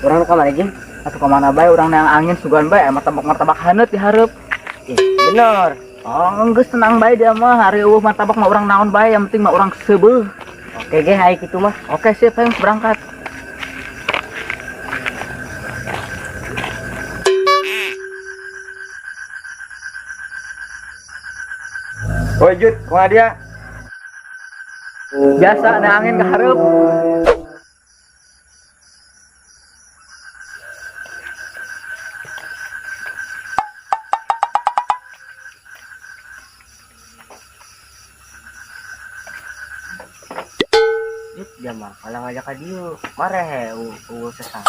Urang ka mana jeung? Atuh ka mana bae urang neang angin sugan bae martabak-martabak haneut di hareup. Ih, bener. Oh, geus tenang bae dia mah, hari eueuh martabak mah urang naon bae, yang penting mah urang seubeuh. Oke ge hayu kitu mah. Oke siap, ayo berangkat. Woi Jut, kumaha dia? Biasa neang angin ka hareup. Jut, dia mah kalau ngajak ka dieu, mareh eueuh sesah.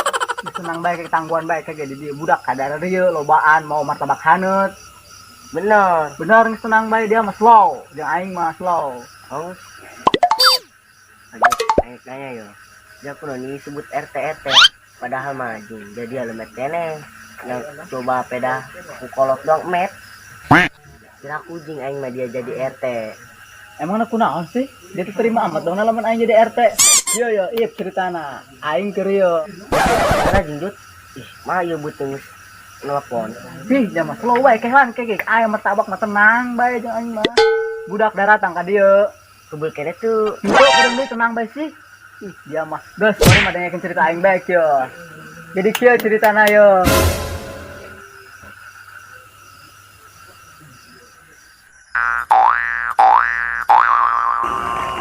Senang bae ketangguhan bae kayak jadi budak kadar dieu lobaan mau martabak haneut. Bener. Bener geus tenang bae dia mah slow, jeung aing mah slow. Oh. Aduh, aing nanya yo. Dia kuno disebut RT RT, padahal mah jeung jadi alemet keneh. Yang coba peda ku kolot doang met. Kira kucing aing mah dia jadi RT. Emang aku naon sih? Dia tuh terima amat dong lamun aing jadi RT. Yo yo, ip ceritana. Aing keur yo. Karena jeung Jut, ih, mah ieu butuh nelpon. Ih, dia mah slow bae kelan keke. Aing martabak mah tenang bae jeung aing mah. Budak daratang ka dieu. Kebul kene tuh. Henteu kudu deui tenang bae sih. Ih, dia mah. Geus, mari mah dengekeun cerita aing bae kieu. Jadi kieu ceritana yo.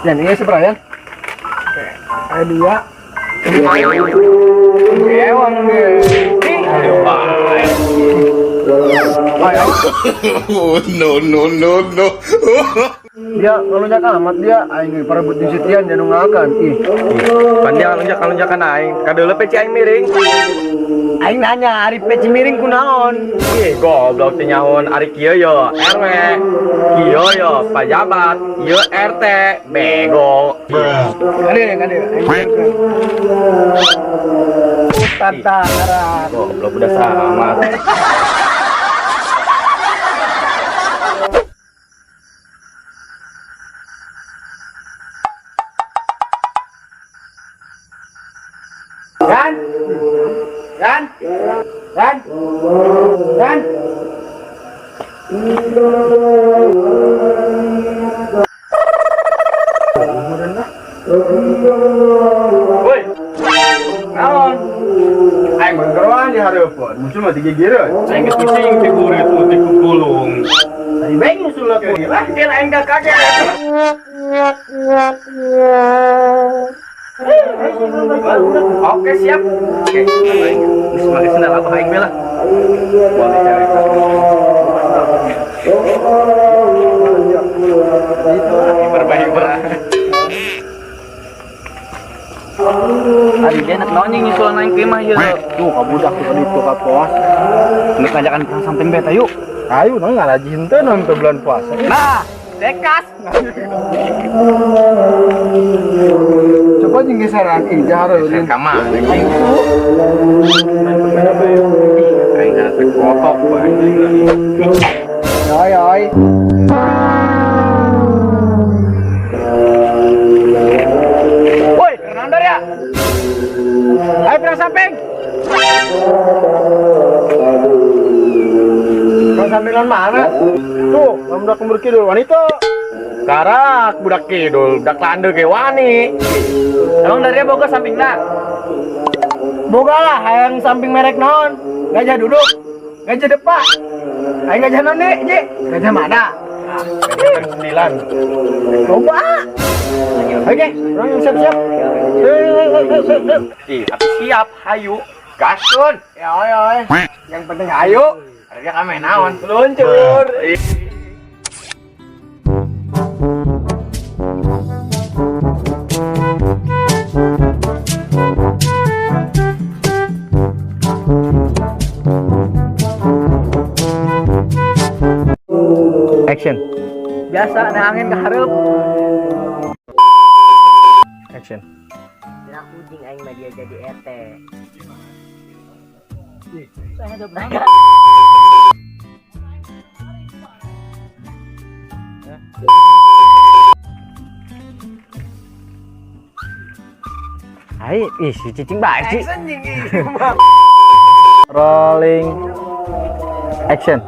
Dan ini seberapa ya? Ada dua. Ewang ge. Oh, no, no, no, no. Dia ngelunjak amat dia aing parebut jeung Sitian dia nu ngakan. Ih. Pan dia ngelunjak-ngelunjakan aing. Kadeuleu peci aing miring. Aing nanya ari peci miring kunaon? Ih, goblok teh nyahoan ari kieu yo RW. Kieu yo pajabat, ieu RT, bego. Kade kade aing. Tata ngaran. Goblok udah sama. Yan. Yan. Yan. Yan. Woi. Naon? Aing begeroan di hareupeun, musuh mah digigireun. Aing geus pusing ti burit ti kukulung. Tadi bae nyusul aku. Lah, kieu aing gak kaget. Oke, siap. Oke, geus make sendal abah aing we lah. Boleh cewek. Hiber-hiber. Ari dia nak naon nyusulan aing ke imah ieu. Tuh ka budak tuh ditu ka pos. Geus ngajakan perang samping beta yuk. Ayo nong ngarajin teh nong teh bulan puasa. Nah, dekas. Coba jeung geseran ih jahareureun. Ka mana? Aing hate kotok bae. Oi oi. Woi, Fernando ya. Ayo perang samping. Perang samping lawan mana? Tuh, lawan budak umur kidul wanita. Karak budak kidul, budak lande ge wani. Emang dari boga sampingna? Boga lah, hayang samping merek naon? Gajah duduk, gajah depak. Aing gajah naon nih, Ji? Gajah mana? Gajah 9. Coba. Oke, orang yang siap-siap. Ih, tapi siap, hayu. Gasun. Ya, oi, oi. Yang penting hayu. Ada dia kame naon? Luncur. Action. Biasa neang angin ka hareup. Action. Kira kucing aing mah dia jadi RT. Saya jawab naon? Ai, ih, si cicing bae sih. Rolling, action.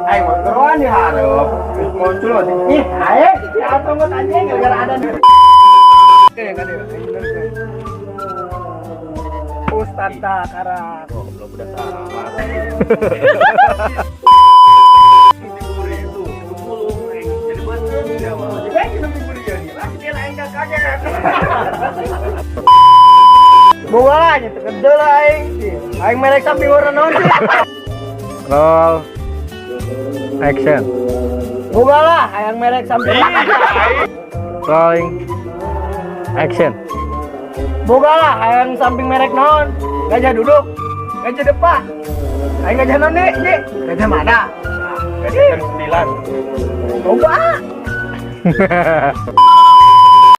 Aing mau keruan di hareup. Muncul ih, aing si atong anjing gara-gara ada. Oke, kan ya. Ustad karak. Goblok, udah salah. Diburi itu, gulung jadi bener dia mah. Jadi diburi ya. Lagi aing kaget. Boga lah nya teu kedel aing. Aing merek samping warna naon sih? Roll, action. Boga lah hayang merek samping. Rolling, action. Boga lah hayang samping merek naon? Gajah duduk, gajah depan. Aing gajah naon nih, Ji? Gajah mana? Gajah 9. Boga.